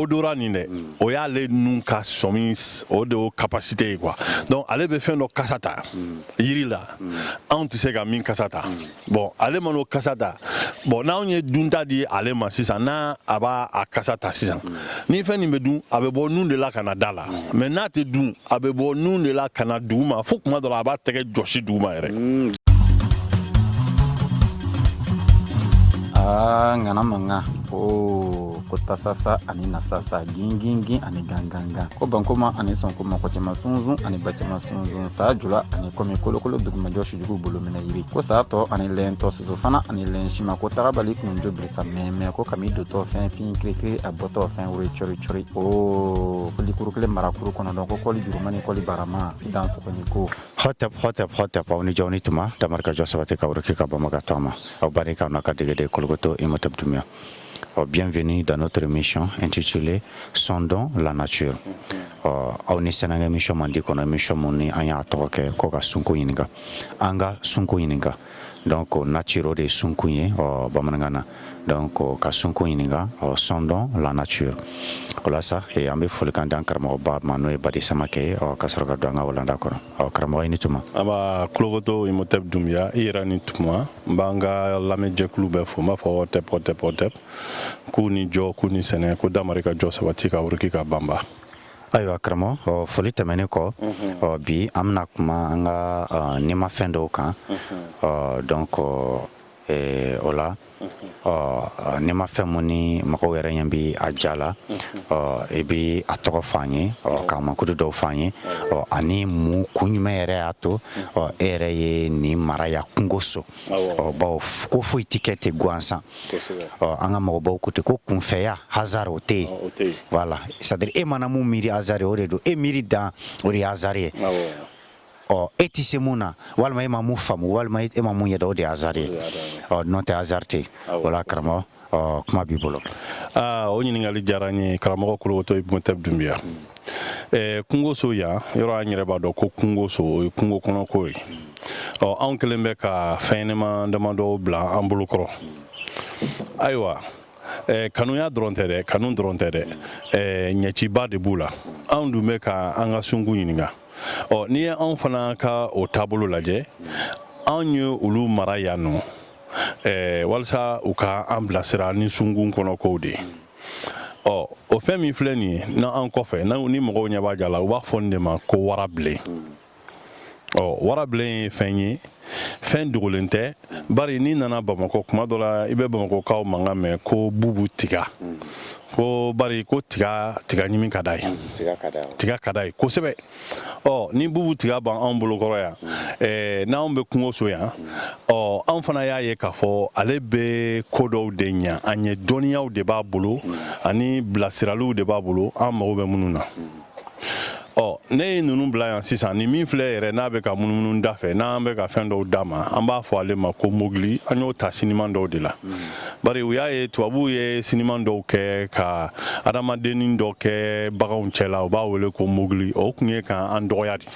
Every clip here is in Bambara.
Odorat nin dɛ, o y'ale nun ka sɔmi, o de y'o capacité ye quoi. Donc ale bɛ fɛn dɔ kasa ta yiri la, anw tɛ se ka min kasa ta. Bon, ale man'o kasa ta, bon, n'anw ye dunta di ale ma sisan, n'a a b'a a kasa ta sisan, ni fɛn nin bɛ dun, a bɛ bɔ nun de la ka na da la. Mais n'a tɛ dun, a bɛ bɔ nun de la ka na duguma, fo kuma dɔ la a b'a tɛgɛ jɔsi duguma yɛrɛ. Aa, ŋana mankan o ko tasasa ani nasasa, gingingin ani gangangan, ko bankoma ani sɔnkoma, kɔcɛma sunsun ani bacɛma sunsun, saa jula ani kɔmi, kolokolo dugumajɔ, sujugu bolominɛ yiri, ko saa tɔ ani lɛntɔ, soso fana ani lɛnsima, ko tagabali kunjo birisa mɛmɛ, ko kami dotɔ fɛn fin kirikiri, a bɔtɔ fɛn wuri cɔri cɔri, o ko likuru kelen marakuru kɔnɔdɔn, ko kɔli juruma ni kɔli barama i dan sɔgɔni ko. Hotep, hotep, hotep, aw ni jɔ ni tuma damari ka jɔ sabati ka woro ka bama ka to ma aw bari ka na ka degede Kolokoto Imhotep Doumbia. Bienvenue dans notre émission intitulée Sondons la nature. Aw ni sɛnɛkɛ émission man di kɔnɔ, émission mun ni an y'a tɔgɔ kɛ ko ka sunko ɲininka, an ka sunko ɲininka. Donc nature, o de ye sunkun ye bamanankan na. Donc ka sunko ɲininka, sondons la nature. O la sa, an bɛ folikan di an karamɔgɔba ma, n'o ye Badi Samakɛ ye, ka sɔrɔ ka don an ka walanda kɔnɔ. Karamɔgɔ, i ni tuma. An b'a Kolokoto Imhotep Doumbia, i yɛrɛ ni tuma. N b'an ka lamɛnjɛkulu bɛɛ fo, n b'a fɔ hotep, hotep, hotep, k'u ni jɔ, k'u ni sɛnɛ, ko damari ka jɔ sabati ka wuruki ka banba. Ayiwa karamɔgɔ, foli tɛmɛnen kɔ, bi an bɛna kuma an ka nimafɛn dɔw kan. Donc o la, nimafɛn mun ni mɔgɔw yɛrɛ ɲɛ bɛ a ja la, i bɛ a tɔgɔ fɔ an ye, k'a mankutu dɔw fɔ an ye, ani mun kun jumɛn yɛrɛ y'a to e yɛrɛ ye nin mara ya kungo so, bawo ko foyi tɛ kɛ ten gansan. An ka mɔgɔbaw ko ten ko kunfɛya, hasard, o tɛ yen. Voilà, c'est à dire e mana mun miiri hasard ye, o de don. E miiri dan, o de ye hasard ye. Ɔ, e tɛ se mun na, walima e ma mun faamu, walima e ma mun ɲɛdɔn, o de ye hasard ye. Ɔ, n'o tɛ, hasard tɛ yen. Wala karamɔgɔ, ɔ, kuma b'i bolo. Aa, o ɲininkali diyara n ye, karamɔgɔ Kolokoto Imhotep Doumbia. Kungoso yan yɔrɔ, an yɛrɛ b'a dɔn ko kungoso, o ye kungo kɔnɔ ko ye. Ɔ, anw kɛlen bɛ ka fɛn ɲɛnama damadɔw bila an bolokɔrɔ. Ayiwa, kanuya dɔrɔn tɛ dɛ, kanu dɔrɔn tɛ dɛ, ɲɛciba de b'u la. Anw dun bɛ ka an ka sunkun ɲininka. Ɔ, n'i ye anw fana ka o taabolo lajɛ, anw ye olu mara yan nɔ walasa u ka an bilasira ni sunkun kɔnɔ kow de ye. Ɔ, o fɛn min filɛ nin ye n'an kɔfɛ, ni mɔgɔw ɲɛ b'a ja la, u b'a fɔ nin de ma ko warabilen. Ɔ, warabilen ye fɛn ye, fɛn dogolen tɛ, bari n'i nana Bamakɔ, kuma dɔ la i bɛ Bamakɔkaw mankan mɛn ko bubu tiga, ko bari ko tiga tiga ɲimi ka d'a ye, tiga ka d'a ye kosɛbɛ. Ɔ, ni bubu tiga b'an anw bolokɔrɔ yan, n'anw bɛ kungo so yan, ɔ, anw fana y'a ye k'a fɔ ale bɛ ko dɔw de ɲa an ye, dɔnniyaw de b'a bolo ani bilasiraliw de b'a bolo an mago bɛ minnu na. Ɔ, ne ye ninnu bila yan sisan, ni min filɛ yɛrɛ n'a bɛ ka munumunu da fɛ, n'an bɛ ka fɛn dɔw d'a ma, an b'a fɔ ale ma ko Mowgli. An y'o ta siniman dɔw de la, bari u y'a ye tubabuw ye siniman dɔw kɛ ka adamadennin dɔ kɛ baganw cɛla, u b'a wele ko Mowgli. O tun ye k'an dɔgɔya de,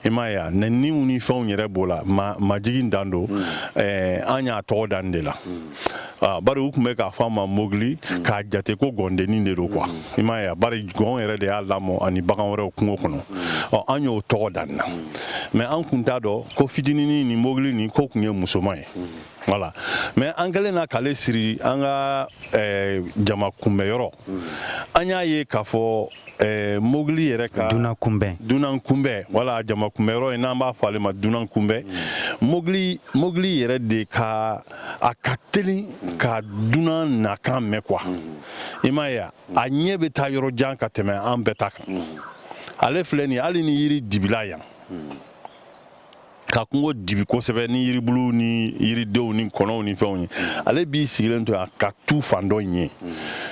i m'a ye wa? Nɛniw ni fɛnw yɛrɛ b'o la, majigin dan don. An y'a tɔgɔ da nin de la, bari u tun bɛ k'a fɔ a ma Mowgli k'a jate ko gɔndennin de don quoi, i m'a ye wa? Bari gɔn yɛrɛ de y'a lamɔ ani bagan wɛrɛw kungo kɔnɔ. Ɔ, an y'o tɔgɔ da nin na, mais an kun t'a dɔn ko fitininin ni Mowgli nin ko tun ye musoman ye. Voilà, mais an kɛlen na k'ale siri an ka jama kunbɛyɔrɔ, an y'a ye k'a fɔ Mowgli yɛrɛ ka dunan kunbɛn. Dunan kunbɛn, wala jama kunbɛyɔrɔ ye, n'an b'a fɔ ale ma dunan kunbɛn. Mowgli yɛrɛ de ka a ka teli ka dunan nakan mɛn quoi, i m'a ye wa? A ɲɛ bɛ taa yɔrɔ jan ka tɛmɛ an bɛɛ ta kan. Ale filɛ nin ye, hali ni yiri dibila yan ka kungo dibi kosɛbɛ ni yiribuluw ni yiridenw ni kɔnɔw ni fɛnw ye, ale b'i sigilen to yan ka tu fan dɔ in ye.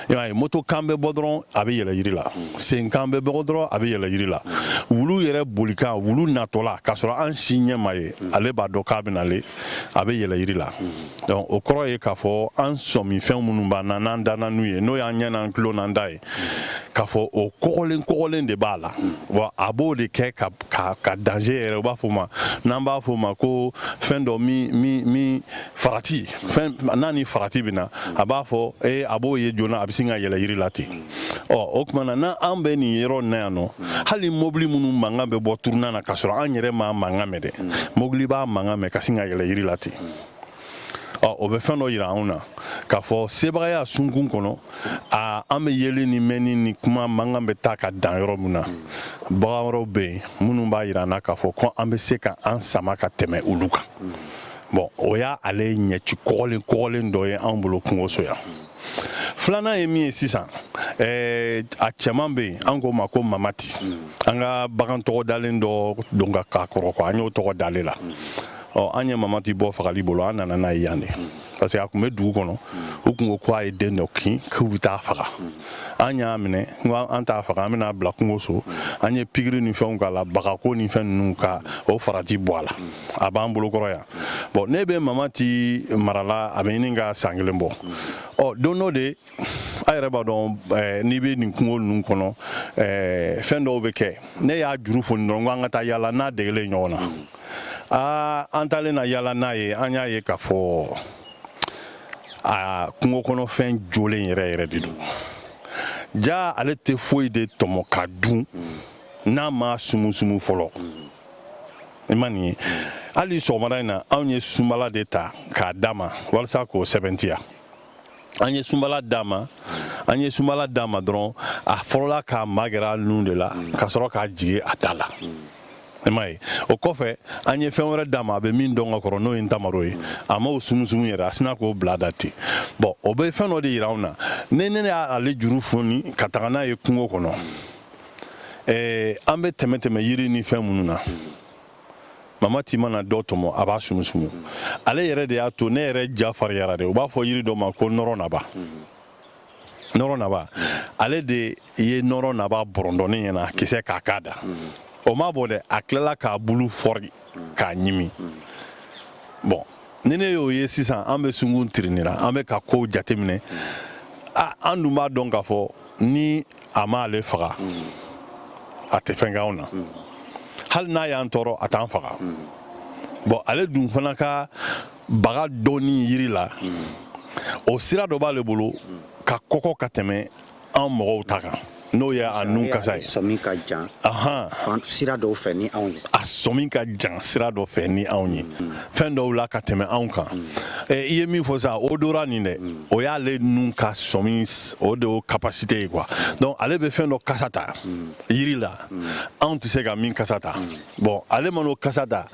I m'a ye, moto kan bɛ bɔ dɔrɔn, a bɛ yɛlɛ yiri la, senkan bɛ bɔ dɔrɔn, a bɛ yɛlɛ yiri la, wulu yɛrɛ bolikan, wulu natɔla k'a sɔrɔ an si ɲɛ ma ye, ale b'a dɔn k'a bɛ nale, a bɛ yɛlɛ yiri la. Donc o kɔrɔ ye k'a fɔ an sɔmi fɛn minnu b'an na, n'an danna n'u ye, n'o y'an ɲɛ n'an tulo n'an da ye, k'a fɔ o kɔgɔlen kɔgɔlen de b'a la wa, a b'o de kɛ ka danger yɛrɛ, u b'a fɔ ma n'an b'a b'a fɔ o ma ko fɛn dɔ min farati, fɛn n'a ni farati bɛ na, a b'a fɔ ee, a b'o ye joona, a bɛ sin ka yɛlɛ yiri la ten. Ɔ, o tuma na, n'an bɛ nin yɔrɔ in na yan nɔ, hali mobili minnu mankan bɛ bɔ tournant na, k'a sɔrɔ an yɛrɛ m'a mankan mɛn dɛ, mobili b'a mankan mɛn ka sin ka yɛlɛ yiri la ten. Ɔ, o bɛ fɛn dɔ yira anw na k'a fɔ sebagaya sunkun kɔnɔ, a an bɛ yeli ni mɛnni ni kuma mankan bɛ taa ka dan yɔrɔ min na, bagan wɛrɛw bɛ yen minnu b'a yira an na k'a fɔ ko an bɛ se ka an sama ka tɛmɛ olu kan. Bon, o y'a ale ɲɛci kɔgɔlen kɔgɔlen dɔ ye anw bolo kungoso yan. Filanan ye min ye sisan, a cɛman bɛ yen, an k'o ma ko Mamati. An ka bagan tɔgɔ dalen dɔ don ka k'a kɔrɔ quoi, an y'o tɔgɔ d'ale la. Ɔ, an ye Mamati bɔ fagali bolo, an nana n'a ye yan de, parce que a tun bɛ dugu kɔnɔ, u tun ko k'a ye den dɔ kin, k'u bɛ taa faga. An y'a minɛ, n ko an t'a faga, an bɛna bila kungoso. An ye pikiri ni fɛnw k'a la, bagako ni fɛn ninnu, ka o farati bɔ a la. A b'an bolokɔrɔ yan. Bon, ne bɛ Mamati marala, a bɛ ɲini ka san kelen bɔ. Ɔ, don dɔ de, a yɛrɛ b'a dɔn, n'i bɛ nin kungo ninnu kɔnɔ, fɛn dɔw bɛ kɛ. Ne y'a juru foni dɔrɔn ko an ka taa yala n'a degelen ɲɔgɔn na. Aa, an taalen na yala n'a ye, an y'a ye k'a fɔ a kungo kɔnɔ fɛn jolen yɛrɛ yɛrɛ de don. Ja, ale tɛ foyi de tɔmɔ ka dun n'a ma sumusumu fɔlɔ. I ma nin ye, hali sɔgɔmada in na, anw ye sunbala de ta k'a d'a ma walasa k'o sɛbɛntiya. An ye sunbala d'a ma, an ye sunbala d'a ma dɔrɔn, a fɔlɔla k'a magɛrɛ a nun de la ka sɔrɔ k'a jigin a da la. I m'a ye, o kɔfɛ, an ye fɛn wɛrɛ d'a ma, a bɛ min dɔn ka kɔrɔ, n'o ye ntamaro ye. A m'o sumusumu yɛrɛ, a sinna k'o bila da ten. Bon, o bɛ fɛn dɔ de yira anw na. Ne y'ale juru foni ka taga n'a ye kungo kɔnɔ, an bɛ tɛmɛ tɛmɛ yiri ni fɛn minnu na, Mamati mana dɔ tɔmɔ, a b'a sumusumu. Ale yɛrɛ de y'a to ne yɛrɛ ja fariyara de. U b'a fɔ yiri dɔ ma ko nɔrɔ naba. Nɔrɔ naba, ale de ye nɔrɔ naba bɔrɔndɔni ɲɛna kisɛ k'a k'a da. O ma bɔ dɛ, a tilala k'a bulu fɔri k'a ɲimi. Bon, ni ne y'o ye sisan, an bɛ sunkun tirinira, an bɛ ka kow jateminɛ. A an dun b'a dɔn k'a fɔ ni a m'ale faga, a tɛ fɛn k'anw na. Hali n'a y'an tɔɔrɔ, a t'an faga. Bon, ale dun fana ka baga dɔɔni yiri la, o sira dɔ b'ale bolo ka kɔkɔ ka tɛmɛ an mɔgɔw ta kan, n'o ye a nun kasa ye. Sɔmi ka jan sira dɔw fɛ ni anw ye. A sɔmi ka jan sira dɔ fɛ ni anw ye, fɛn dɔw la ka tɛmɛ anw kan. I ye min fɔ sisan, odorat nin dɛ, o y'ale nun ka sɔmi, o de y'o capacité ye quoi. Donc ale bɛ fɛn dɔ kasa ta yiri la, anw tɛ se ka min kasa ta. Bon, ale man'o kasa ta,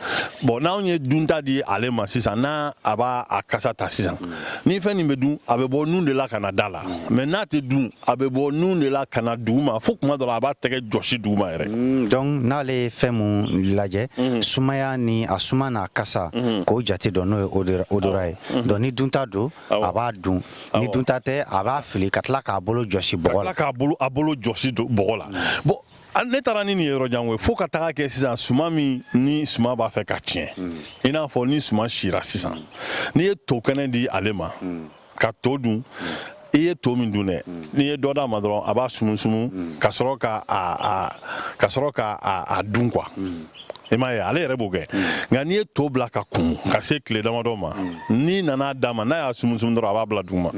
bon, n'anw ye dunta di ale ma sisan, n'a a b'a a kasa ta sisan, ni fɛn nin bɛ dun, a bɛ bɔ nun de la ka na da la. Mais n'a tɛ dun, a bɛ bɔ nun de la ka na duguma, fo kuma dɔ la, a b'a tɛgɛ jɔsi duguma yɛrɛ. Donc n'ale ye fɛn mun lajɛ, sumaya ni a suma n'a kasa, k'o jate dɔn, n'o ye odorat ye. Donc ni dunta don, a b'a dun. Ni dunta tɛ, a b'a fili ka tila k'a bolo jɔsi bɔgɔ la. Ka tila k'a bolo, a bolo jɔsi bɔgɔ la. Bon, ne taara ni nin ye yɔrɔ jan koyi, fo ka taga kɛ sisan, suma min ni suma b'a fɛ ka tiɲɛ, i n'a fɔ ni suma sira sisan, n'i ye to kɛnɛ di ale ma ka to dun, i ye to min dun dɛ, n'i ye dɔ d'a ma dɔrɔn, a b'a sumusumu ka sɔrɔ ka a ka sɔrɔ ka a dun quoi. I m'a ye, ale yɛrɛ b'o kɛ. Nka n'i ye to bila ka kun ka se tile damadɔ ma, n'i nana d'a ma, n'a y'a sumusumu dɔrɔn, a b'a bila duguma.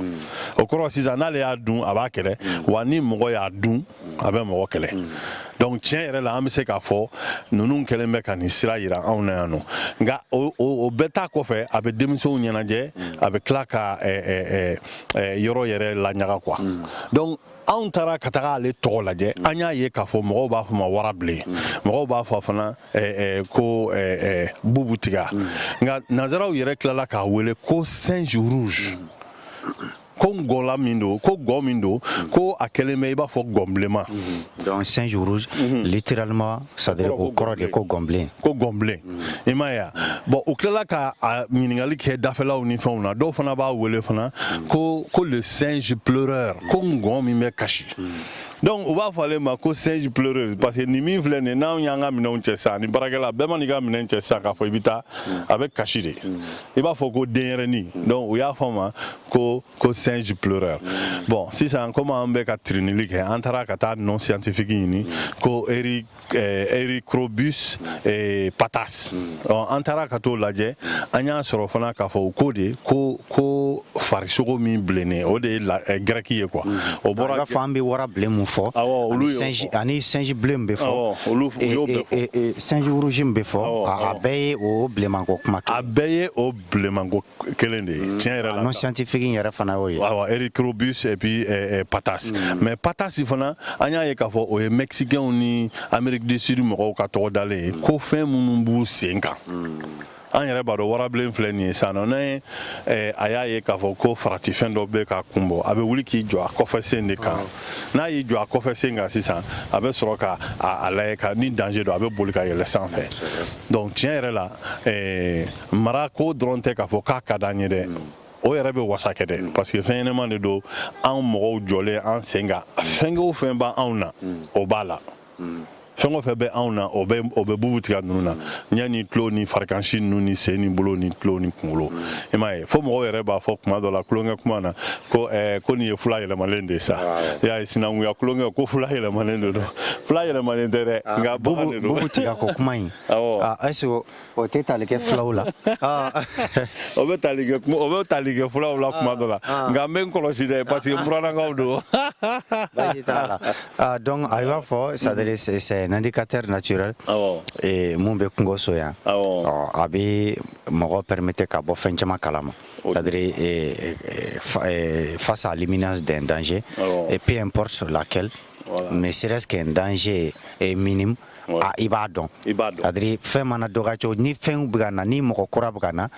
O kɔrɔ sisan, n'ale y'a dun, a b'a kɛlɛ wa. Ni mɔgɔ y'a dun, a bɛ mɔgɔ kɛlɛ. Donc tiɲɛ yɛrɛ la, an bɛ se k'a fɔ ninnu kɛlen bɛ ka nin sira yira anw na yan nɔ. Nka o bɛɛ ta kɔfɛ, a bɛ denmisɛnw ɲɛnajɛ, a bɛ tila ka yɔrɔ yɛrɛ laɲaga quoi. Donc anw taara ka taga ale tɔgɔ lajɛ, an y'a ye k'a fɔ mɔgɔw b'a fɔ ma warabilen, mɔgɔw b'a fɔ fana ko bubu tiga. Nka nanzaraw yɛrɛ tilala k'a wele ko singe rouge, ko ngɔla min don, ko gɔ min don, ko a kɛlen bɛ i b'a fɔ gɔnbilenma. Donc singe rouge, littéralement, c'est à dire o kɔrɔ de ko gɔnbilen. Ko gɔnbilen, i m'a ye wa? Bon, u tilala ka a ɲininkali kɛ dafɛlaw ni fɛnw na, dɔw fana b'a wele fana ko le singe pleureur, ko ngɔn min bɛ kasi. Donc u b'a fɔ ale ma ko singe pleureur, parce que nin min filɛ nin ye, n'anw y'an ka minɛnw cɛ sisan, ani baarakɛla bɛɛ ma n'i ka minɛn cɛ sisan k'a fɔ i bɛ taa, a bɛ kasi de, i b'a fɔ ko denyɛrɛnin. Donc u y'a fɔ a ma ko singe pleureur. Bon, sisan komi an bɛ ka tirinili kɛ, an taara ka taa nom scientifique ɲini ko Erythrocercus patas. An taara ka t'o lajɛ, an y'a sɔrɔ fana k'a fɔ o ko de ko farisogo min bilennen, o de ye grec ye quoi. O bɔra i b'a fɔ an bɛ wara bilen mun fɔ. Awɔ, olu y'o fɔ. Ani singe bleu min bɛ fɔ. Awɔ, olu u y'o bɛɛ fɔ. Singe rouge min bɛ fɔ, a bɛɛ ye o bilenmanko kuma kelen. A bɛɛ ye o bilenmanko kelen de ye, tiɲɛ yɛrɛ la. Nom scientifique in yɛrɛ fana y'o ye. Awɔ, Erythrocercus et puis patas. Mais patas fana, an y'a ye k'a fɔ o ye Mexicains ni Amérique du Sud mɔgɔw ka tɔgɔ dalen ye, ko fɛn minnu b'u sen kan. An yɛrɛ b'a dɔn, warabilen filɛ nin ye sisan nɔ, ne a y'a ye k'a fɔ ko faratifɛn dɔ bɛ k'a kun bɔ, a bɛ wuli k'i jɔ a kɔfɛ sen de kan. N'a y'i jɔ a kɔfɛ sen kan sisan, a bɛ sɔrɔ ka a lajɛ ka ni danger don, a bɛ boli ka yɛlɛ sanfɛ. Donc tiɲɛ yɛrɛ la, mara ko dɔrɔn tɛ k'a fɔ k'a ka d'an ye dɛ, o yɛrɛ bɛ wasa kɛ dɛ, parce que fɛn ɲɛnɛma de don. An mɔgɔw jɔlen an sen kan, fɛn o fɛn b'anw na, o b'a la. Fɛn o fɛn bɛ anw na, o bɛ bubu tiga ninnu na, ɲɛ ni tulo ni farikansi ninnu ni sen ni bolo ni tulo ni kunkolo. I m'a ye, fo mɔgɔw yɛrɛ b'a fɔ kuma dɔ la tulonkɛ kuma na ko nin ye fula yɛlɛmalen de ye sa. I y'a ye, sinankunya tulonkɛ ko fula yɛlɛmalen de don. Fula yɛlɛmalen tɛ dɛ, nka bagan de don. Bubu tiga ko kuma in, est ce que o tɛ tali kɛ fulaw la? O bɛ tali kɛ fulaw la kuma dɔ la, nka n bɛ n kɔlɔsi dɛ, parce que n burannakaw don. Baasi t'a la. Donc a b'a fɔ, c'est à dire c'est un indicateur naturel. Et mun bɛ kungo so yan, a bɛ mɔgɔ permettre ka bɔ fɛn caman kalama, c'est-à-dire face à l'imminence d'un danger, et peu importe laquelle, ne serait-ce qu'un danger est minime, i b'a dɔn. C'est-à-dire fɛn mana dɔgɔya cogo ni fɛn bɛ ka na, ni mɔgɔ kura bɛ ka na,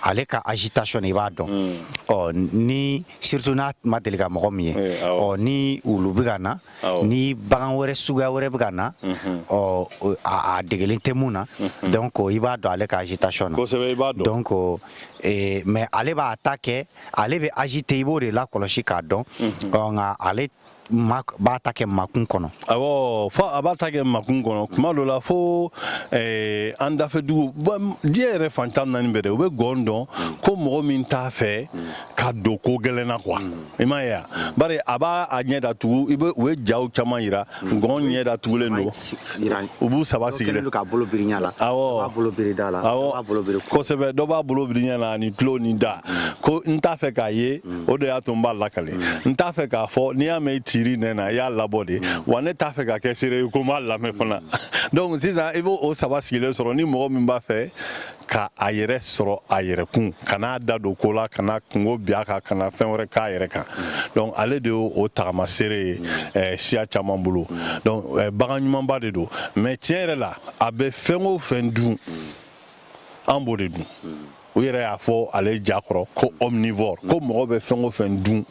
ale ka agitation i b'a dɔn. Ɔ ni surtout n'a ma deli ka mɔgɔ min ye, ɔ ni wulu bɛ ka na, ni bagan wɛrɛ suguya wɛrɛ bɛ ka na, ɔ a degelen tɛ mun na, donc i b'a dɔn ale ka agitation na. Kosɛbɛ, i b'a dɔn. Donc mais ale b'a ta kɛ, ale bɛ agiter, i b'o de lakɔlɔsi k'a dɔn. Ɔ nka ale b'a ta kɛ makun kɔnɔ. Awɔ, fo a b'a ta kɛ makun kɔnɔ kuma dɔ la, fo an dafɛ dugu, diɲɛ yɛrɛ fan 14 bɛɛ dɛ, u bɛ gɔn dɔn ko mɔgɔ min t'a fɛ ka don ko gɛlɛn na quoi. I m'a ye wa, bari a b'a a ɲɛ datugu, i bɛ u ye jaw caman yira, gɔn ɲɛ datugulen don, u b'u saba sigilen. K'a bolo biri ɲɛ la. Awɔ. B'a bolo biri da la. Awɔ, kosɛbɛ, dɔ b'a bolo biri ɲɛ la ani tulo ni da, ko n t'a fɛ k'a ye, o de y'a to n b'a lakale. N t'a fɛ k'a fɔ n'i y'a mɛn i tiri nɛn na, i y'a labɔ de wa, ne t'a fɛ ka kɛ seere ye ko n b'a lamɛn fana. Donc sisan i b'o o saba sigilen sɔrɔ, ni mɔgɔ min b'a fɛ ka a yɛrɛ sɔrɔ a yɛrɛ kun, kana da don ko la, kana kungo bi a kan, kana fɛn wɛrɛ k'a yɛrɛ kan. Donc ale de y'o o tagama seere ye siya caman bolo. Donc bagan ɲumanba de don, mais tiɲɛ yɛrɛ la, a bɛ fɛn o fɛn dun, an b'o de dun. U yɛrɛ y'a fɔ ale ja kɔrɔ ko omnivore, ko mɔgɔ bɛ fɛn o fɛn dun,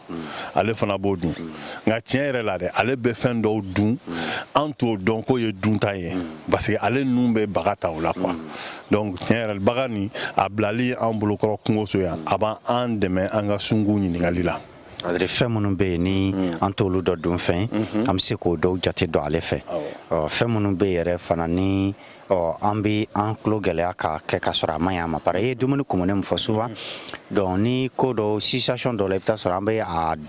ale fana b'o dun. Nka tiɲɛ yɛrɛ la dɛ, ale bɛ fɛn dɔw dun, an t'o dɔn k'o ye dunta ye, parce que ale nun bɛ baga ta o la quoi. Donc tiɲɛ yɛrɛ, bagan nin a bilali an bolokɔrɔ kungoso yan, a b'an dɛmɛ an ka sunkun ɲininkali la. Fɛn minnu bɛ yen ni an t'olu dɔ dun fɛn, an bɛ se k'o dɔw jate dɔn ale fɛ. Fɛn minnu bɛ yɛrɛ fana ni ɔ an bɛ an tulo gɛlɛya ka kɛ ka sɔrɔ a ma ɲɛ a ma, par i ye dumuni kumunen min fɔ souvent, donc ni ko dɔw situation dɔw la, i bɛ taa sɔrɔ an bɛ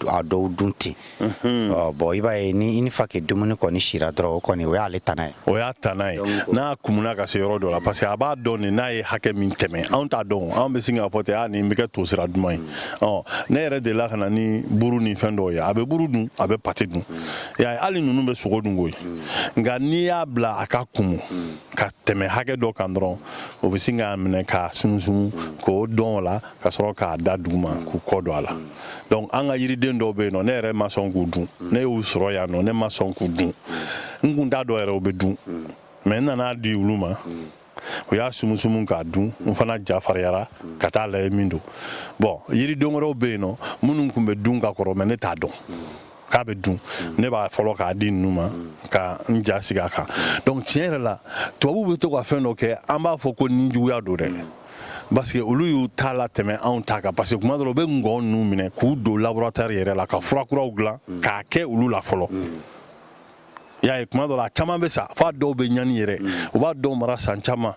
a dɔw dun ten. Ɔ bon, i b'a ye, ni une fois que dumuni kɔni sira dɔrɔn, o kɔni o y'ale tana ye. O y'a tana ye n'a kumuna ka se yɔrɔ dɔ la, parce que a b'a dɔn de n'a ye hakɛ min tɛmɛ. Anw t'a dɔn, anw bɛ sin k'a fɔ ten: a nin bɛ kɛ tosira duman ye. Ɔ ne yɛrɛ delila ka na ni buru ni fɛn dɔw ye, a bɛ buru dun, a bɛ pâté dun, i y'a ye, hali ninnu bɛ sogo dun koyi. Nka n'i y'a bila a ka kumu ka tɛmɛ hakɛ dɔ kan dɔrɔn, o bɛ sin k'a minɛ k'a sunsun k'o dɔn o la, ka sɔrɔ k'a da duguma k'u kɔ don a la. Donc an ka yiriden dɔw bɛ yen nɔ, ne yɛrɛ ma sɔn k'u dun. Ne y'u sɔrɔ yan nɔ, ne ma sɔn k'u dun, n kun t'a dɔn yɛrɛ u bɛ dun, mais n nana di olu ma, u y'a sumusumu k'a dun, n fana ja fariyara ka taa lajɛ min don. Bon, yiriden wɛrɛw bɛ yen nɔ minnu kun bɛ dun ka kɔrɔ, mais ne t'a dɔn k'a bɛ dun. Ne b'a fɔlɔ k'a di ninnu ma ka n ja sigi a kan. Donc tiɲɛ yɛrɛ la, tubabuw bɛ to ka fɛn dɔ kɛ, an b'a fɔ ko nijuguya don dɛ, parce que olu y'u ta la tɛmɛ anw ta kan, parce que kuma dɔ la u bɛ ngɔn ninnu minɛ k'u don laboratoire yɛrɛ la ka fura kuraw dilan k'a kɛ olu la fɔlɔ. I y'a ye, kuma dɔ la a caman bɛ sa, f'a dɔw bɛ ɲani yɛrɛ. U b'a dɔw mara san caman.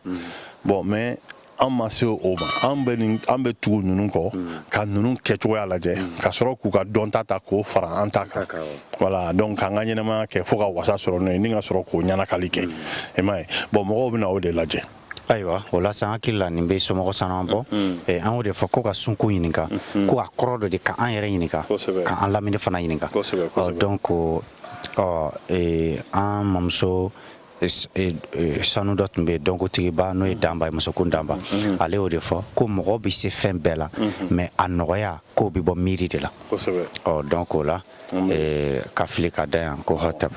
Bon, mais an ma se o ma. An bɛ nin, an bɛ tugu ninnu kɔ ka ninnu kɛcogoya lajɛ, ka sɔrɔ k'u ka dɔnta ta k'o fara an ta kan. Voilà, donc k'an ka ɲɛnamaya kɛ fo ka wasa sɔrɔ n'o ye, ni ka sɔrɔ k'o ɲɛnakali kɛ. I m'a ye, bon, mɔgɔw bɛ na o de lajɛ. Ayiwa, o la san hakili la nin bɛ somɔgɔ sanuman bɔ. An y'o de fɔ ko ka sunko ɲininka, ko a kɔrɔ dɔ de ka an yɛrɛ ɲininka, ka an lamini fana ɲininka. Donc ɔ an mamuso sanu dɔ tun bɛ yen, dɔnkotigiba, n'o ye Danba ye, musokun Danba. Ale y'o de fɔ ko mɔgɔ bɛ se fɛn bɛɛ la, mais a nɔgɔya k'o bɛ bɔ miiri de la. Ɔ donc o la ka fili ka da yan ko hɔtɛp.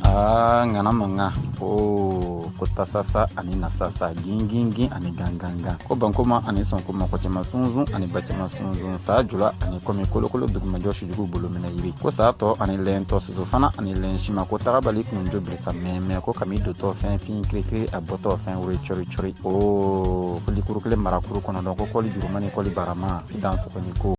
Aa, ŋana mankan o ko tasasa ani nasasa, gingingin ani gangangan, ko bankoma ani sɔnkoma, ko cɛman sunsun ani bacɛman sunsun, saa jula ani kɔmi, kolokolo dugumajɔ sujugu bolo minɛ yiri, ko saa tɔ ani lɛn tɔ, soso fana ani lɛn sima, ko tagabali kunjo birisa mɛmɛ, ko kami dotɔ fɛn fin kirikiri, a bɔtɔ fɛn wuri cɔri cɔri, o ko likuru kelen marakuru kɔnɔ dɔn, ko kɔli juruma ni kɔli barama, i dan sɔgɔni ko.